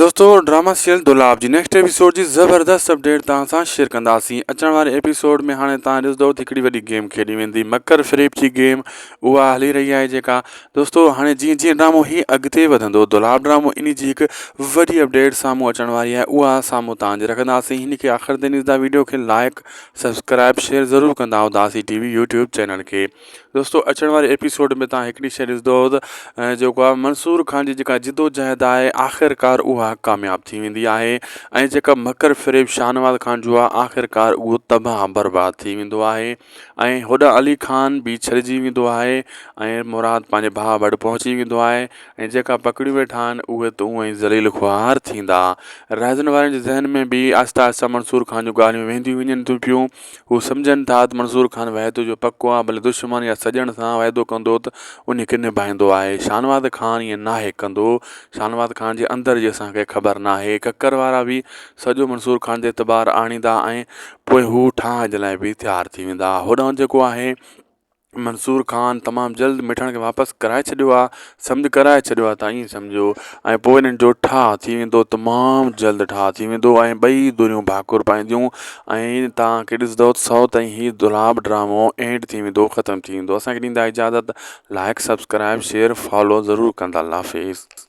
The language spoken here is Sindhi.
دوستو ڊراما سيريل دولاب جي نيڪسٽ ايپيسوڊ جي زبردست اپڊيٽ توهان سان شيئر ڪنداسين اچڻ واري ايپيسوڊ ۾ هاڻي توهان ڏسندو ته هڪڙي وڏي گيم کيڏي ويندي مڪر فريب جي گيم اها هلي رهي آهي جيڪا دوستو هاڻي جيئن جيئن ڊرامو هي اڳتي وڌندو دولاب ڊرامو ان جي هڪ وڏي اپڊيٽ سامهون اچڻ واري آهي اها سامهون توهان جي رکنداسين هن کي آخر تائين ڏسندا ويڊيو کي لائڪ سبسڪرائب شيئر ضرور ڪندا اداسي ٽي وي يوٽيوب چينل کي دوستو اچڻ واري ايپيسوڊ ۾ تان هڪڙي شيء ڏسندو ته جيڪو آهي منصور خان جي جيڪا جدوجهد آهي آخرڪار اها ڪامياب ٿي ويندي آهي ۽ جيڪا مڪر فريب شاهنواز خان جو آهي آخرڪار اهو تباهه برباد ٿي ويندو آهي ۽ هوڏانهن علي خان به ڇڏجي ويندو آهي ۽ مراد پنهنجي ڀاء وٽ پهچي ويندو آهي ۽ جيڪا پڪڙيون ويٺا آهن اهي ته اونئن ئي ذليل خوار ٿيندا. رهزن وارن جي ذهن ۾ به آهستي آهستي منصور خان جون ڳالهيون وينديون وڃن ٿيون پيون. هو سمجهن ٿا ته منصور خان وعدو جو پڪو آهي ڀلي دشمن يا سڄڻ سان وعدو ڪندو ته ان کي نڀائيندو آهي. شاهنواز خان ائين ناهي ڪندو. شاهنواز خان جي اندر جي اسان کي خبر ناهي. ڪڪر وارا به سڄو منصور خان تي اعتبار آڻيندا ۽ پوء هو ٺاهه جي لاء به تيار ٿي ويندا. هوڏانهن جيڪو آهي. منصور خان تمام جلد مٺڻ کي واپس ڪرائي ڇڏيو آ سمجهه ڪرائي ڇڏيو آ ته ائين سمجهو ۽ پوء انهن جو ٺاهه ٿي ويندو تمام جلد ٺاهه ٿي ويندو ۽ ٻئي ڌريون ڀاڪر پائينديون ۽ توهان کي ڏسندو ته سو تائين هي دولاب ڊرامو اينڊ ٿي ويندو ختم ٿي ويندو اسان کي ڏيندا اجازت لائڪ سبسڪرائب شيئر فالو ضرور ڪندا الله حافظ.